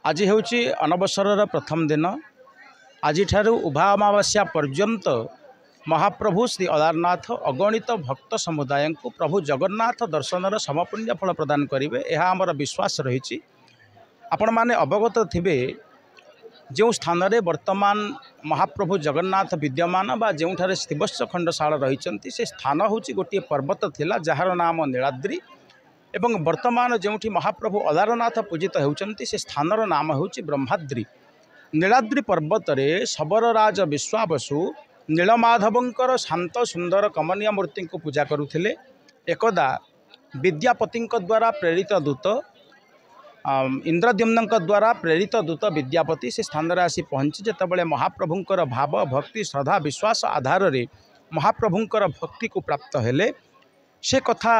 ଆଜି ହେଉଛି ଅନବସରର ପ୍ରଥମ ଦିନ। ଆଜିଠାରୁ ଉଭା ଅମାବାସ୍ୟା ପର୍ଯ୍ୟନ୍ତ ମହାପ୍ରଭୁ ଶ୍ରୀ ଅଲାରନାଥ ଅଗଣିତ ଭକ୍ତ ସମୁଦାୟଙ୍କୁ ପ୍ରଭୁ ଜଗନ୍ନାଥ ଦର୍ଶନର ସମପୁଣ୍ୟ ଫଳ ପ୍ରଦାନ କରିବେ, ଏହା ଆମର ବିଶ୍ୱାସ ରହିଛି। ଆପଣମାନେ ଅବଗତ ଥିବେ, ଯେଉଁ ସ୍ଥାନରେ ବର୍ତ୍ତମାନ ମହାପ୍ରଭୁ ଜଗନ୍ନାଥ ବିଦ୍ୟମାନ ବା ଯେଉଁଠାରେ ଶ୍ରୀବତ୍ସ ଖଣ୍ଡଶାଳ ରହିଛନ୍ତି, ସେ ସ୍ଥାନ ହେଉଛି ଗୋଟିଏ ପର୍ବତ ଥିଲା ଯାହାର ନାମ ନୀଳାଦ୍ରି, ଏବଂ ବର୍ତ୍ତମାନ ଯେଉଁଠି ମହାପ୍ରଭୁ ଅଲାରନାଥ ପୂଜିତ ହେଉଛନ୍ତି ସେ ସ୍ଥାନର ନାମ ହେଉଛି ବ୍ରହ୍ମାଦ୍ରି। ନୀଳାଦ୍ରି ପର୍ବତରେ ଶବରରାଜ ବିଶ୍ୱାବସୁ ନୀଳମାଧବଙ୍କର ଶାନ୍ତ ସୁନ୍ଦର କମନୀୟ ମୂର୍ତ୍ତିଙ୍କୁ ପୂଜା କରୁଥିଲେ। ଏକଦା ବିଦ୍ୟାପତିଙ୍କ ଦ୍ୱାରା ପ୍ରେରିତ ଦୂତ, ଇନ୍ଦ୍ରଦ୍ୟୁମ୍ନଙ୍କ ଦ୍ୱାରା ପ୍ରେରିତ ଦୂତ ବିଦ୍ୟାପତି ସେ ସ୍ଥାନରେ ଆସି ପହଞ୍ଚି ଯେତେବେଳେ ମହାପ୍ରଭୁଙ୍କର ଭାବ ଭକ୍ତି ଶ୍ରଦ୍ଧା ବିଶ୍ୱାସ ଆଧାରରେ ମହାପ୍ରଭୁଙ୍କର ଭକ୍ତିକୁ ପ୍ରାପ୍ତ ହେଲେ, ସେ କଥା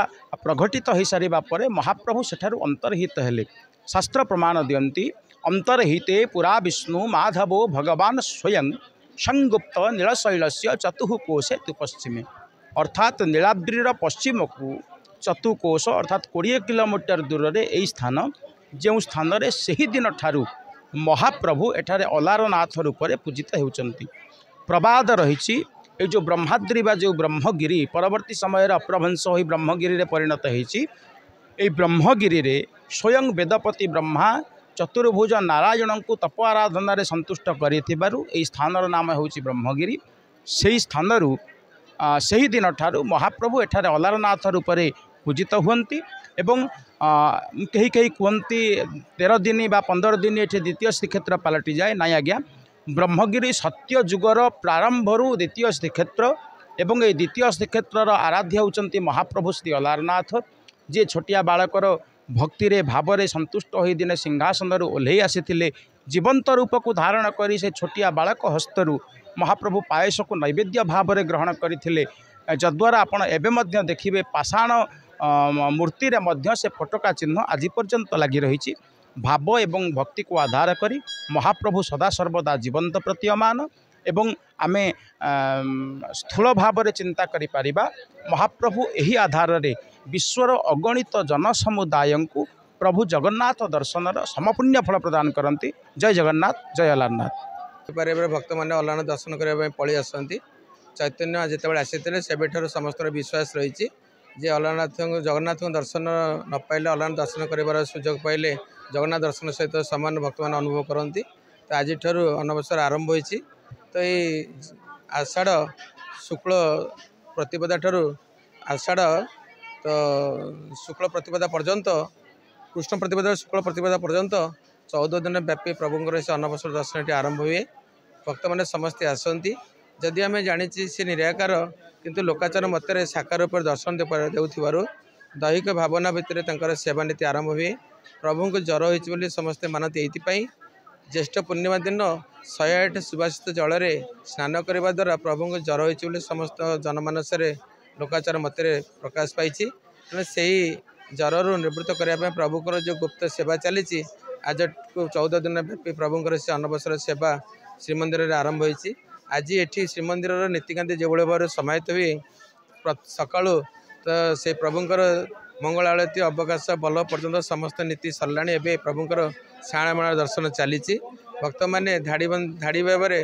ପ୍ରଘଟିତ ହୋଇସାରିବା ପରେ ମହାପ୍ରଭୁ ସେଠାରୁ ଅନ୍ତର୍ହିତ ହେଲେ। ଶାସ୍ତ୍ର ପ୍ରମାଣ ଦିଅନ୍ତି, ଅନ୍ତର୍ହିତେ ପୁରା ବିଷ୍ଣୁ ମାଧବୋ ଭଗବାନ ସ୍ୱୟଂ ସଂଗୁପ୍ତ ନୀଳଶୈଳସ୍ୟ ଚତୁଃକୋଷେ ତୁପଶ୍ଚିମେ। ଅର୍ଥାତ୍ ନୀଳାଦ୍ରିର ପଶ୍ଚିମକୁ ଚତୁଃକୋଷ ଅର୍ଥାତ୍ 20 କିଲୋମିଟର ଦୂରରେ ଏହି ସ୍ଥାନ, ଯେଉଁ ସ୍ଥାନରେ ସେହି ଦିନଠାରୁ ମହାପ୍ରଭୁ ଏଠାରେ ଅଲାରନାଥ ରୂପରେ ପୂଜିତ ହେଉଛନ୍ତି। ପ୍ରବାଦ ରହିଛି, ଏଇ ଯେଉଁ ବ୍ରହ୍ମାଦ୍ରି ବା ଯେଉଁ ବ୍ରହ୍ମଗିରି ପରବର୍ତ୍ତୀ ସମୟରେ ଅପ୍ରଭଂଶ ହୋଇ ବ୍ରହ୍ମଗିରିରେ ପରିଣତ ହେଇଛି, ଏଇ ବ୍ରହ୍ମଗିରିରେ ସ୍ୱୟଂ ବେଦପତି ବ୍ରହ୍ମା ଚତୁର୍ଭୁଜ ନାରାୟଣଙ୍କୁ ତପ ଆରାଧନାରେ ସନ୍ତୁଷ୍ଟ କରିଥିବାରୁ ଏହି ସ୍ଥାନର ନାମ ହେଉଛି ବ୍ରହ୍ମଗିରି। ସେହି ସ୍ଥାନରୁ ସେହି ଦିନଠାରୁ ମହାପ୍ରଭୁ ଏଠାରେ ଅଲାରନାଥ ରୂପରେ ପୂଜିତ ହୁଅନ୍ତି। ଏବଂ କେହି କେହି କୁହନ୍ତି 13 ଦିନ ବା 15 ଦିନ ଏଠି ଦ୍ୱିତୀୟ ଶ୍ରୀକ୍ଷେତ୍ର ପାଲଟିଯାଏ। ନାଇଁ ଆଜ୍ଞା, ବ୍ରହ୍ମଗିରି ସତ୍ୟ ଯୁଗର ପ୍ରାରମ୍ଭରୁ ଦ୍ୱିତୀୟ ଶ୍ରୀକ୍ଷେତ୍ର, ଏବଂ ଏହି ଦ୍ୱିତୀୟ ଶ୍ରୀକ୍ଷେତ୍ରର ଆରାଧ୍ୟ ହେଉଛନ୍ତି ମହାପ୍ରଭୁ ଶ୍ରୀ ଅଲାରନାଥ, ଯିଏ ଛୋଟିଆ ବାଳକର ଭକ୍ତିରେ ଭାବରେ ସନ୍ତୁଷ୍ଟ ହୋଇ ଦିନେ ସିଂହାସନରୁ ଓହ୍ଲେଇ ଆସିଥିଲେ। ଜୀବନ୍ତ ରୂପକୁ ଧାରଣ କରି ସେ ଛୋଟିଆ ବାଳକ ହସ୍ତରୁ ମହାପ୍ରଭୁ ପାୟସକୁ ନୈବେଦ୍ୟ ଭାବରେ ଗ୍ରହଣ କରିଥିଲେ, ଯଦ୍ୱାରା ଆପଣ ଏବେ ମଧ୍ୟ ଦେଖିବେ ପାଷାଣ ମୂର୍ତ୍ତିରେ ମଧ୍ୟ ସେ ଫୋଟକା ଚିହ୍ନ ଆଜି ପର୍ଯ୍ୟନ୍ତ ଲାଗି ରହିଛି। ଭାବ ଏବଂ ଭକ୍ତିକୁ ଆଧାର କରି ମହାପ୍ରଭୁ ସଦାସର୍ବଦା ଜୀବନ୍ତ ପ୍ରତୀୟମାନ, ଏବଂ ଆମେ ସ୍ଥୂଳ ଭାବରେ ଚିନ୍ତା କରିପାରିବା ମହାପ୍ରଭୁ ଏହି ଆଧାରରେ ବିଶ୍ୱର ଅଗଣିତ ଜନସମୁଦାୟଙ୍କୁ ପ୍ରଭୁ ଜଗନ୍ନାଥ ଦର୍ଶନର ସମପୁଣ୍ୟ ଫଳ ପ୍ରଦାନ କରନ୍ତି। ଜୟ ଜଗନ୍ନାଥ, ଜୟ ଅଲାରନାଥ। ପରିବାର ଭକ୍ତମାନେ ଅଲାରନାଥ ଦର୍ଶନ କରିବା ପାଇଁ ପଳେଇ ଆସନ୍ତି। ଚୈତନ୍ୟ ଯେତେବେଳେ ଆସିଥିଲେ ସେବେଠାରୁ ସମସ୍ତଙ୍କର ବିଶ୍ୱାସ ରହିଛି ଯେ ଅଲାରନାଥଙ୍କୁ ଜଗନ୍ନାଥଙ୍କ ଦର୍ଶନ ନ ପାଇଲେ ଅଲାରନାଥ ଦର୍ଶନ କରିବାର ସୁଯୋଗ ପାଇଲେ ଜଗନ୍ନାଥ ଦର୍ଶନ ସହିତ ସମାନ ଭକ୍ତମାନେ ଅନୁଭବ କରନ୍ତି। ତ ଆଜିଠାରୁ ଅନବସର ଆରମ୍ଭ ହୋଇଛି। ତ ଏଇ ଆଷାଢ଼ ଶୁକ୍ଳ ପ୍ରତିପଦା ଠାରୁ ଆଷାଢ଼ ତ ଶୁକ୍ଳ ପ୍ରତିପଦା ପର୍ଯ୍ୟନ୍ତ, କୃଷ୍ଣ ପ୍ରତିପଦା ଶୁକ୍ଳ ପ୍ରତିପଦା ପର୍ଯ୍ୟନ୍ତ 14 ଦିନ ବ୍ୟାପୀ ପ୍ରଭୁଙ୍କର ସେ ଅନବସର ଦର୍ଶନଟି ଆରମ୍ଭ ହୁଏ। ଭକ୍ତମାନେ ସମସ୍ତେ ଆସନ୍ତି। ଯଦି ଆମେ ଜାଣିছি ସେ ନିରାକାର, କିନ୍ତୁ ଲୋକାଚାର ମତରେ ସାକାର ରୂପରେ ଦର୍ଶନ ଦେଉଥିବାରୁ ଦୈହିକ ଭାବନା ଭିତରେ ତାଙ୍କର ସେବା ନୀତି ଆରମ୍ଭ ହୁଏ। ପ୍ରଭୁଙ୍କୁ ଜ୍ୱର ହୋଇଛି ବୋଲି ସମସ୍ତେ ମାନନ୍ତି। ଏଇଥିପାଇଁ ଜ୍ୟେଷ୍ଠ ପୂର୍ଣ୍ଣିମା ଦିନ 108 ସୁବାସିତ ଜଳରେ ସ୍ନାନ କରିବା ଦ୍ୱାରା ପ୍ରଭୁଙ୍କୁ ଜ୍ୱର ହୋଇଛି ବୋଲି ସମସ୍ତ ଜନମାନସରେ ଲୋକାଚାର ମତରେ ପ୍ରକାଶ ପାଇଛି। ତେଣୁ ସେହି ଜ୍ୱରରୁ ନିବୃତ୍ତ କରିବା ପାଇଁ ପ୍ରଭୁଙ୍କର ଯେଉଁ ଗୁପ୍ତ ସେବା ଚାଲିଛି, ଆଜକୁ 14 ଦିନ ବ୍ୟାପୀ ପ୍ରଭୁଙ୍କର ସେ ଅନବସର ସେବା ଶ୍ରୀମନ୍ଦିରରେ ଆରମ୍ଭ ହୋଇଛି। ଆଜି ଏଠି ଶ୍ରୀମନ୍ଦିରର ନୀତିକାନ୍ତି ଯେଭଳି ଭାବରେ ସମାହିତ ହୁଏ, ସକାଳୁ ତ ସେ ପ୍ରଭୁଙ୍କର ମଙ୍ଗଳ ଆଳତୀ, ଅବକାଶ, ବଲ୍ଲଭ ପର୍ଯ୍ୟନ୍ତ ସମସ୍ତ ନୀତି ସରିଲାଣି। ଏବେ ପ୍ରଭୁଙ୍କର ସାଆଁମାଳ ଦର୍ଶନ ଚାଲିଛି। ଭକ୍ତମାନେ ଧାଡ଼ି ଭାବରେ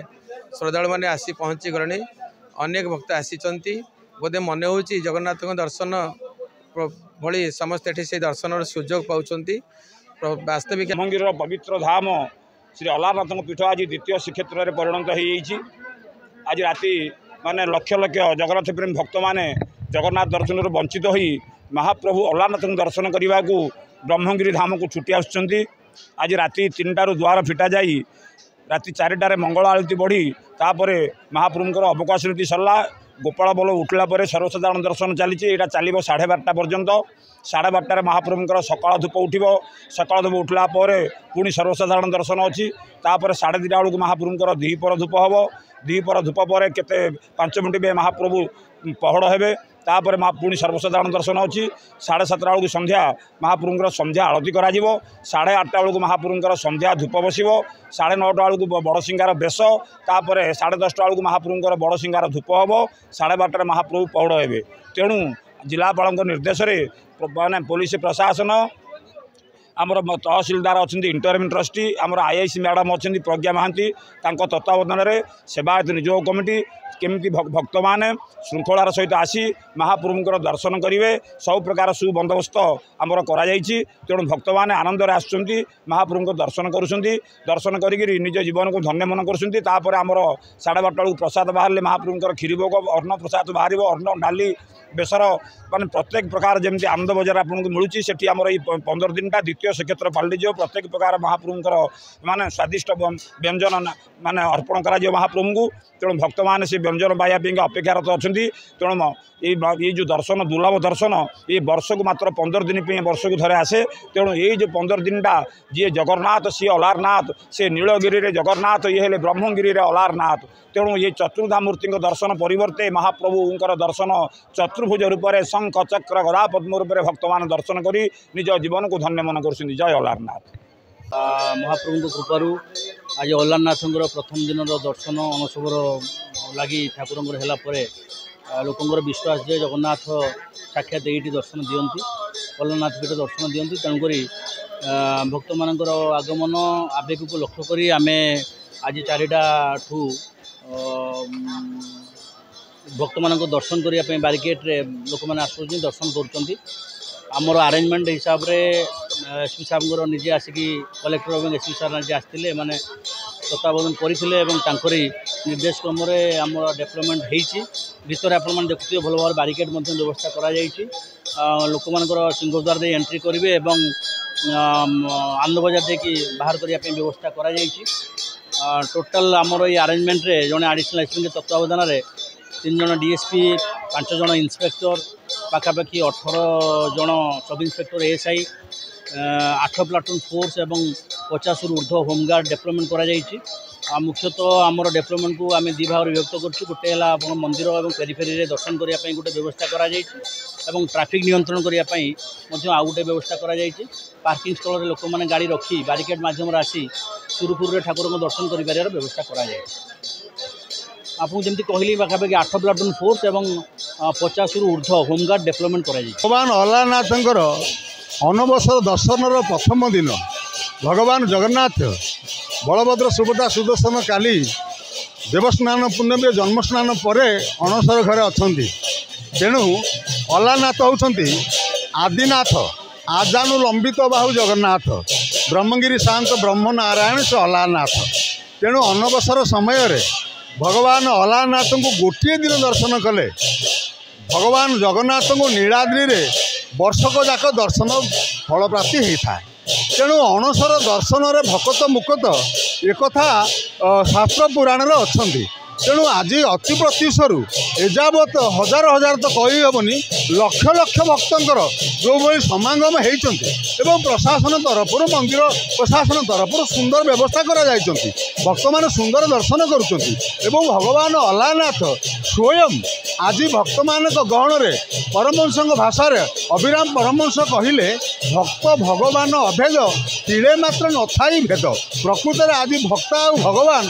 ଶ୍ରଦ୍ଧାଳୁମାନେ ଆସି ପହଞ୍ଚିଗଲେଣି। ଅନେକ ଭକ୍ତ ଆସିଛନ୍ତି। ବୋଧେ ମନେ ହେଉଛି ଜଗନ୍ନାଥଙ୍କ ଦର୍ଶନ ଭଳି ସମସ୍ତେ ଏଠି ସେଇ ଦର୍ଶନର ସୁଯୋଗ ପାଉଛନ୍ତି। ବାସ୍ତବିକ ମନ୍ଦିରର ପବିତ୍ର ଧାମ ଶ୍ରୀ ଅଲାରନାଥଙ୍କ ପୀଠ ଆଜି ଦ୍ୱିତୀୟ ଶ୍ରୀକ୍ଷେତ୍ରରେ ପରିଣତ ହୋଇଯାଇଛି। ଆଜି ରାତି ମାନେ ଲକ୍ଷ ଲକ୍ଷ ଜଗନ୍ନାଥ ପ୍ରେମୀ ଭକ୍ତମାନେ ଜଗନ୍ନାଥ ଦର୍ଶନରୁ ବଞ୍ଚିତ ହୋଇ ମହାପ୍ରଭୁ ଅଲାରନାଥଙ୍କୁ ଦର୍ଶନ କରିବାକୁ ବ୍ରହ୍ମଗିରି ଧାମକୁ ଛୁଟି ଆସୁଛନ୍ତି। ଆଜି ରାତି 3ଟାରୁ ଦ୍ୱାର ଫିଟାଯାଇ ରାତି 4ଟାରେ ମଙ୍ଗଳ ଆଳତୀ ବଢ଼ି ତାପରେ ମହାପ୍ରଭୁଙ୍କର ଅବକାଶ ନୀତି ସରିଲା। ଗୋପାଳ ବଲ୍ଲଭ ଉଠିଲା ପରେ ସର୍ବସାଧାରଣ ଦର୍ଶନ ଚାଲିଛି। ଏଇଟା ଚାଲିବ 12:30 ପର୍ଯ୍ୟନ୍ତ। 12:30ରେ ମହାପ୍ରଭୁଙ୍କର ସକାଳ ଧୂପ ଉଠିବ। ସକାଳ ଧୂପ ଉଠିଲା ପରେ ପୁଣି ସର୍ବସାଧାରଣ ଦର୍ଶନ ଅଛି। ତାପରେ 2:30 ବେଳକୁ ମହାପ୍ରଭୁଙ୍କର ଦ୍ୱିପହର ଧୂପ ହେବ। ଦ୍ୱିପହର ଧୂପ ପରେ କେତେ 5 ମିନିଟ୍ ବି ମହାପ୍ରଭୁ ପହଡ଼ ହେବେ। ତାପରେ ପୁଣି ସର୍ବସାଧାରଣ ଦର୍ଶନ ଅଛି। 7:30 ବେଳକୁ ସନ୍ଧ୍ୟା ମହାପ୍ରଭୁଙ୍କର ସନ୍ଧ୍ୟା ଆଳତୀ କରାଯିବ। 8:30 ବେଳକୁ ମହାପ୍ରଭୁଙ୍କର ସନ୍ଧ୍ୟା ଧୂପ ବସିବ। 9:30 ବେଳକୁ ବଡ଼ସିଂହାର ବେଶ। ତାପରେ 10:30 ବେଳକୁ ମହାପ୍ରଭୁଙ୍କର ବଡ଼ସିଂହାର ଧୂପ ହେବ। 12:30ରେ ମହାପ୍ରଭୁ ପହଡ଼ ହେବେ। ତେଣୁ ଜିଲ୍ଲାପାଳଙ୍କ ନିର୍ଦ୍ଦେଶରେ ମାନେ ପୋଲିସ ପ୍ରଶାସନ ଆମର ତହସିଲଦାର ଅଛନ୍ତି ଇଣ୍ଟରିମ୍ ଟ୍ରଷ୍ଟି, ଆମର ଆଇଆଇସି ମ୍ୟାଡ଼ାମ୍ ଅଛନ୍ତି ପ୍ରଜ୍ଞା ମହାନ୍ତି, ତାଙ୍କ ତତ୍ତ୍ୱାବଧାନରେ ସେବାୟତ ନିଯୋଗ କମିଟି କେମିତି ଭକ୍ତମାନେ ଶୃଙ୍ଖଳାର ସହିତ ଆସି ମହାପ୍ରଭୁଙ୍କର ଦର୍ଶନ କରିବେ ସବୁ ପ୍ରକାର ସୁବନ୍ଦୋବସ୍ତ ଆମର କରାଯାଇଛି। ତେଣୁ ଭକ୍ତମାନେ ଆନନ୍ଦରେ ଆସୁଛନ୍ତି, ମହାପ୍ରଭୁଙ୍କ ଦର୍ଶନ କରୁଛନ୍ତି, ଦର୍ଶନ କରିକିରି ନିଜ ଜୀବନକୁ ଧନ୍ୟ ମନେ କରୁଛନ୍ତି। ତାପରେ ଆମର 12:30 ବେଳକୁ ପ୍ରସାଦ ବାହାରିଲେ ମହାପ୍ରଭୁଙ୍କର କ୍ଷୀରି ଭୋଗ, ଅନ୍ନ ପ୍ରସାଦ ବାହାରିବ, ଅନ୍ନ ଡାଲି ବେସର ମାନେ ପ୍ରତ୍ୟେକ ପ୍ରକାର ଯେମିତି ଆନନ୍ଦ ବଜାର ଆପଣଙ୍କୁ ମିଳୁଛି ସେଠି ଆମର ଏଇ 15 ଦିନଟା ଦ୍ୱିତୀୟ ଶ୍ରୀକ୍ଷେତ୍ର ପାଲଟିଯିବ। ପ୍ରତ୍ୟେକ ପ୍ରକାର ମହାପ୍ରଭୁଙ୍କର ମାନେ ସ୍ୱାଦିଷ୍ଟ ବ୍ୟଞ୍ଜନ ମାନେ ଅର୍ପଣ କରାଯିବ ମହାପ୍ରଭୁଙ୍କୁ। ତେଣୁ ଭକ୍ତମାନେ ସେ ବ୍ୟଞ୍ଜନ ପାଇବା ପାଇଁକା ଅପେକ୍ଷାରତ ଅଛନ୍ତି। ତେଣୁ ଏଇ ଯେଉଁ ଦର୍ଶନ ଦୁର୍ଲଭ ଦର୍ଶନ ଏଇ ବର୍ଷକୁ ମାତ୍ର 15 ଦିନ ପାଇଁ ବର୍ଷକୁ ଥରେ ଆସେ। ତେଣୁ ଏଇ ଯେଉଁ 15 ଦିନଟା ଯିଏ ଜଗନ୍ନାଥ ସିଏ ଅଲାରନାଥ, ସେ ନୀଳଗିରିରେ ଜଗନ୍ନାଥ, ଇଏ ହେଲେ ବ୍ରହ୍ମଗିରିରେ ଅଲାରନାଥ। ତେଣୁ ଏ ଚତୁର୍ଦ୍ଧା ମୂର୍ତ୍ତିଙ୍କ ଦର୍ଶନ ପରିବର୍ତ୍ତେ ମହାପ୍ରଭୁଙ୍କର ଦର୍ଶନ ଚତୁର୍ଭୁଜ ରୂପରେ ଶଙ୍ଖ ଚକ୍ର ଗଦା ପଦ୍ମ ରୂପରେ ଭକ୍ତମାନେ ଦର୍ଶନ କରି ନିଜ ଜୀବନକୁ ଧନ୍ୟ ମନେ କରୁଛନ୍ତି। ଜୟ ଅଲାରନାଥ। ମହାପ୍ରଭୁଙ୍କ କୃପାରୁ ଆଜି ଅଲାରନାଥଙ୍କର ପ୍ରଥମ ଦିନର ଦର୍ଶନ ଅଣସର ଲାଗି ଠାକୁରଙ୍କର ହେଲା ପରେ ଲୋକଙ୍କର ବିଶ୍ୱାସ ଯେ ଜଗନ୍ନାଥ ସାକ୍ଷାତ ଏଇଠି ଦର୍ଶନ ଦିଅନ୍ତି, ଅଲାରନାଥ ପୀଠ ଦର୍ଶନ ଦିଅନ୍ତି। ତେଣୁକରି ଭକ୍ତମାନଙ୍କର ଆଗମନ ଆବେଗକୁ ଲକ୍ଷ୍ୟ କରି ଆମେ ଆଜି 4ଟାଠୁ ଭକ୍ତମାନଙ୍କ ଦର୍ଶନ କରିବା ପାଇଁ ବାରିକେଡ଼ରେ ଲୋକମାନେ ଆସୁଛନ୍ତି, ଦର୍ଶନ କରୁଛନ୍ତି। ଆମର ଆରେଞ୍ଜମେଣ୍ଟ ହିସାବରେ ଏସ୍ ପି ସାହେବଙ୍କର ନିଜେ ଆସିକି କଲେକ୍ଟର ଏବଂ ଏସ୍ ପି ସାର୍ ନିଜେ ଆସିଥିଲେ, ଏମାନେ ତତ୍ତ୍ୱାବଧାନ କରିଥିଲେ ଏବଂ ତାଙ୍କରି ନିର୍ଦ୍ଦେଶ କ୍ରମରେ ଆମର ଡେଭଲପମେଣ୍ଟ ହେଇଛି। ଭିତରେ ଆପଣମାନେ ଦେଖୁଥିବେ ଭଲ ଭାବରେ ବାରିକେଡ଼ ମଧ୍ୟ ବ୍ୟବସ୍ଥା କରାଯାଇଛି। ଲୋକମାନଙ୍କର ସିଂହଦ୍ୱାର ଦେଇ ଏଣ୍ଟ୍ରି କରିବେ ଏବଂ ଆନନ୍ଦ ବଜାର ଦେଇକି ବାହାର କରିବା ପାଇଁ ବ୍ୟବସ୍ଥା କରାଯାଇଛି। ଟୋଟାଲ୍ ଆମର ଏଇ ଆରେଞ୍ଜମେଣ୍ଟରେ ଜଣେ ଆଡ଼ିସନାଲ୍ ଏସ୍ପିଙ୍କ ତତ୍ତ୍ୱାବଧାନରେ 3 ଜଣ ଡିଏସ୍ପି, 5 ଜଣ ଇନ୍ସପେକ୍ଟର, ପାଖାପାଖି 18 ଜଣ sub inspector, ASI, 8 platoon force ଏବଂ 50ରୁ ଉର୍ଦ୍ଧ୍ୱ ହୋମଗାର୍ଡ଼ ଡେଭଲପମେଣ୍ଟ କରାଯାଇଛି। ଆଉ ମୁଖ୍ୟତଃ ଆମର ଡେଭଲପମେଣ୍ଟକୁ ଆମେ 2 ଭାଗରେ ବିଭକ୍ତ କରୁଛୁ। ଗୋଟେ ହେଲା ଆପଣ ମନ୍ଦିର ଏବଂ ପେରିଫେରିରେ ଦର୍ଶନ କରିବା ପାଇଁ ଗୋଟେ ବ୍ୟବସ୍ଥା କରାଯାଇଛି ଏବଂ ଟ୍ରାଫିକ୍ ନିୟନ୍ତ୍ରଣ କରିବା ପାଇଁ ମଧ୍ୟ ଆଉ ଗୋଟେ ବ୍ୟବସ୍ଥା କରାଯାଇଛି। ପାର୍କିଂ ସ୍ଥଳରେ ଲୋକମାନେ ଗାଡ଼ି ରଖି ବାରିକେଡ଼ ମାଧ୍ୟମରେ ଆସି ସୁରୁଖୁରୁରେ ଠାକୁରଙ୍କ ଦର୍ଶନ କରିପାରିବାର ବ୍ୟବସ୍ଥା କରାଯାଇଛି। ଆପଣଙ୍କୁ ଯେମିତି କହିଲି ପାଖାପାଖି 8 ପ୍ଲାଟୁନ୍ ଫୋର୍ସ ଏବଂ 50ରୁ ଉର୍ଦ୍ଧ୍ୱ ହୋମଗାର୍ଡ଼ ଡେଭଲପମେଣ୍ଟ କରାଯାଇଛି। ଭଗବାନ ଅଲାରନାଥଙ୍କର ଅନବସର ଦର୍ଶନର ପ୍ରଥମ ଦିନ ଭଗବାନ ଜଗନ୍ନାଥ ବଳଭଦ୍ର ସୁଭଦ୍ରା ସୁଦର୍ଶନ କାଲି ଦେବସ୍ନାନ ପୂର୍ଣ୍ଣମୀ ଜନ୍ମସ୍ନାନ ପରେ ଅଣସର ଘରେ ଅଛନ୍ତି। ତେଣୁ ଅଲାରନାଥ ହେଉଛନ୍ତି ଆଦିନାଥ, ଆଜାନୁ ଲମ୍ବିତ ବାହୁ ଜଗନ୍ନାଥ, ବ୍ରହ୍ମଗିରି ଶାନ୍ତ ବ୍ରହ୍ମ ନାରାୟଣ ସେ ଅଲାରନାଥ। ତେଣୁ ଅନବସର ସମୟରେ ଭଗବାନ ଅଲାରନାଥଙ୍କୁ ଗୋଟିଏ ଦିନ ଦର୍ଶନ କଲେ ଭଗବାନ ଜଗନ୍ନାଥଙ୍କୁ ନୀଳାଦ୍ରିରେ ବର୍ଷକ ଯାକ ଦର୍ଶନ ଫଳପ୍ରାପ୍ତି ହେଇଥାଏ। ତେଣୁ ଅଣସର ଦର୍ଶନରେ ଭକତ ମୁକତ ଏକଥା ଶାସ୍ତ୍ର ପୁରାଣରେ ଅଛନ୍ତି। ତେଣୁ ଆଜି ଅତି ପ୍ରତ୍ୟୁଷରୁ ଏଯାବତ ହଜାର ହଜାର ତ କହିହେବନି, ଲକ୍ଷ ଲକ୍ଷ ଭକ୍ତଙ୍କର ଯେଉଁଭଳି ସମାଗମ ହେଇଛନ୍ତି ଏବଂ ପ୍ରଶାସନ ତରଫରୁ ମନ୍ଦିର ପ୍ରଶାସନ ତରଫରୁ ସୁନ୍ଦର ବ୍ୟବସ୍ଥା କରାଯାଇଛନ୍ତି, ଭକ୍ତମାନେ ସୁନ୍ଦର ଦର୍ଶନ କରୁଛନ୍ତି ଏବଂ ଭଗବାନ ଅଲାରନାଥ ସ୍ୱୟଂ ଆଜି ଭକ୍ତମାନଙ୍କ ଗହଣରେ ପରମହଂସଙ୍କ ଭାଷାରେ ଅଭିରାମ ପରମହଂସ କହିଲେ, ଭକ୍ତ ଭଗବାନ ଅଭେଦ ତିଳେ ମାତ୍ର ନଥାଇ ଭେଦ। ପ୍ରକୃତରେ ଆଜି ଭକ୍ତ ଆଉ ଭଗବାନ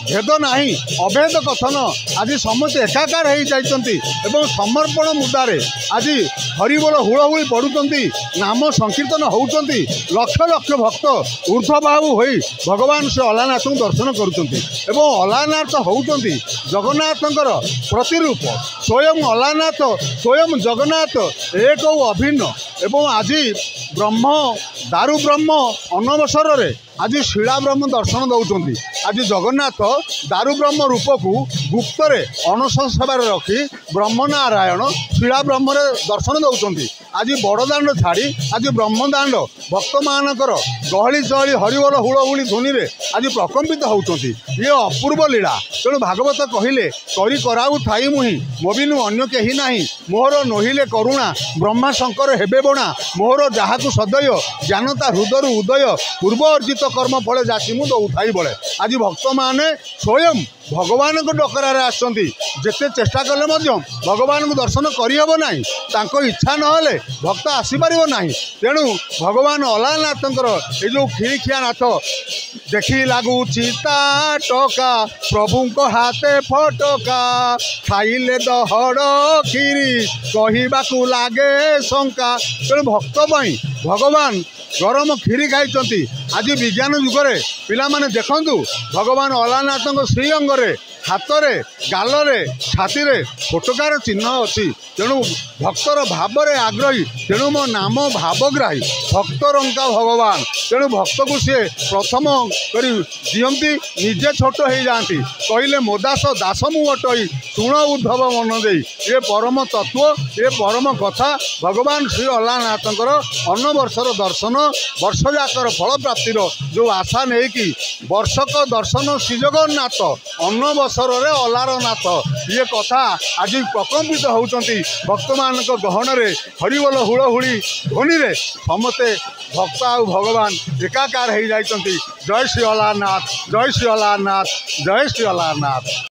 ଭେଦ ନାହିଁ, ଅଭେଦ କଥନ ଆଜି ସମସ୍ତେ ଏକାକାର ହେଇଯାଇଛନ୍ତି ଏବଂ ସମର୍ପଣ ମୁଦ୍ରାରେ ଆଜି ହରିବୋଲ ହୁଳହୁଳି ପଡ଼ୁଛନ୍ତି, ନାମ ସଂକୀର୍ତ୍ତନ ହେଉଛନ୍ତି। ଲକ୍ଷ ଲକ୍ଷ ଭକ୍ତ ଉର୍ଦ୍ଧ୍ୱବାହୁ ହୋଇ ଭଗବାନ ସେ ଅଲାରନାଥଙ୍କୁ ଦର୍ଶନ କରୁଛନ୍ତି ଏବଂ ଅଲାରନାଥ ହେଉଛନ୍ତି ଜଗନ୍ନାଥଙ୍କର ପ୍ରତିରୂପ। ସ୍ୱୟଂ ଅଲାରନାଥ ସ୍ୱୟଂ ଜଗନ୍ନାଥ ଏକ ଓ ଅଭିନ୍ନ। ଏବଂ ଆଜି ବ୍ରହ୍ମ ଦାରୁ ବ୍ରହ୍ମ ଅନବସରରେ ଆଜି ଶିଳା ବ୍ରହ୍ମ ଦର୍ଶନ ଦେଉଛନ୍ତି। ଆଜି ଜଗନ୍ନାଥ ଦାରୁ ବ୍ରହ୍ମ ରୂପକୁ ଗୁପ୍ତରେ ଅଣସର ସେବାରେ ରଖି ବ୍ରହ୍ମନାରାୟଣ ଶିଳା ବ୍ରହ୍ମରେ ଦର୍ଶନ ଦେଉଛନ୍ତି। ଆଜି ବଡ଼ଦାଣ୍ଡ ଛାଡ଼ି ଆଜି ବ୍ରହ୍ମଦାଣ୍ଡ ଭକ୍ତମାନଙ୍କର ଗହଳି ଚହଳି ହରିବୋଲ ହୁଳହୁଳି ଧ୍ୱନିରେ ଆଜି ପ୍ରକମ୍ପିତ ହେଉଛନ୍ତି। ଇଏ ଅପୂର୍ବ ଲୀଳା। ତେଣୁ ଭାଗବତ କହିଲେ, କରି କରାଉ ଥାଇ ମୁହିଁ ମୋ ବିନୁ ଅନ୍ୟ କେହି ନାହିଁ, ମୋହର ନୋହିଲେ କରୁଣା ବ୍ରହ୍ମା ଶଙ୍କର ହେବେ ବଣା, ମୋହର ଯାହାକୁ ସଦୟ ଜ୍ଞାନତା ହୃଦରୁ ଉଦୟ, ପୂର୍ବ ଅର୍ଜିତ କର୍ମ ଫଳେ ଯାସି ମୁଁ ଦଉଥାଇ ବଳେ। ଆଜି ଭକ୍ତମାନେ ସ୍ୱୟଂ ଭଗବାନଙ୍କ ଡକରାରେ ଆସିଛନ୍ତି। ଯେତେ ଚେଷ୍ଟା କଲେ ମଧ୍ୟ ଭଗବାନଙ୍କୁ ଦର୍ଶନ କରିହେବ ନାହିଁ, ତାଙ୍କ ଇଚ୍ଛା ନହେଲେ ଭକ୍ତ ଆସିପାରିବ ନାହିଁ। ତେଣୁ ଭଗବାନ ଅଲାରନାଥଙ୍କର ଏ ଯେଉଁ କ୍ଷୀରିଖିଆ ନାଥ ଦେଖି ଲାଗୁଛି ତା ଟକା, ପ୍ରଭୁଙ୍କ ହାତେ ଫଟକା, ଖାଇଲେ ଦହଡ଼ କ୍ଷୀରି କହିବାକୁ ଲାଗେ ଶଙ୍କା। ତେଣୁ ଭକ୍ତ ପାଇଁ ଭଗବାନ ଗରମ କ୍ଷୀରି ଖାଇଛନ୍ତି। ଆଜି ବିଜ୍ଞାନ ଯୁଗରେ ପିଲାମାନେ ଦେଖନ୍ତୁ, ଭଗବାନ ଅଲାରନାଥଙ୍କ ଶ୍ରୀଅଙ୍ଗରେ, ହାତରେ, ଗାଲରେ, ଛାତିରେ ଫୋଟକାର ଚିହ୍ନ ଅଛି। ତେଣୁ ଭକ୍ତର ଭାବରେ ଆଗ୍ରହୀ, ତେଣୁ ମୋ ନାମ ଭାବଗ୍ରାହୀ, ଭକ୍ତ ରଙ୍କା ଭଗବାନ। ତେଣୁ ଭକ୍ତକୁ ସିଏ ପ୍ରଥମ କରି ଦିଅନ୍ତି, ନିଜେ ଛୋଟ ହେଇଯାଆନ୍ତି। କହିଲେ ମୋ ଦାସ ଦାସ ମୁଁ ଅଟଇ, ଶୁଣ ଉଦ୍ଧବ ମନ ଦେଇ। ଏ ପରମ ତତ୍ତ୍ୱ, ଏ ପରମ କଥା। ଭଗବାନ ଶ୍ରୀ ଅଲାରନାଥଙ୍କର ଅନବର୍ଷର ଦର୍ଶନ, ବର୍ଷଯାକର ଫଳପ୍ରାପ୍ତିର ଯେଉଁ ଆଶା ନେଇକି ବର୍ଷକ ଦର୍ଶନ ଶ୍ରୀ ଜଗନ୍ନାଥ, ଅନବସରରେ ଅଲାରନାଥ, ଇଏ କଥା ଆଜି ପ୍ରକମ୍ପିତ ହେଉଛନ୍ତି ଭକ୍ତମାନଙ୍କ ଗହଣରେ। ହରିବୋଲ ହୁଳହୁଳି ଧ୍ୱନିରେ ସମସ୍ତେ ଭକ୍ତ ଆଉ ଭଗବାନ ଏକାକାର ହେଇଯାଇଛନ୍ତି। ଜୟ ଶ୍ରୀ ଅଲାରନାଥ, ଜୟ ଶ୍ରୀ ଅଲାରନାଥ, ଜୟ ଶ୍ରୀ ଅଲାରନାଥ।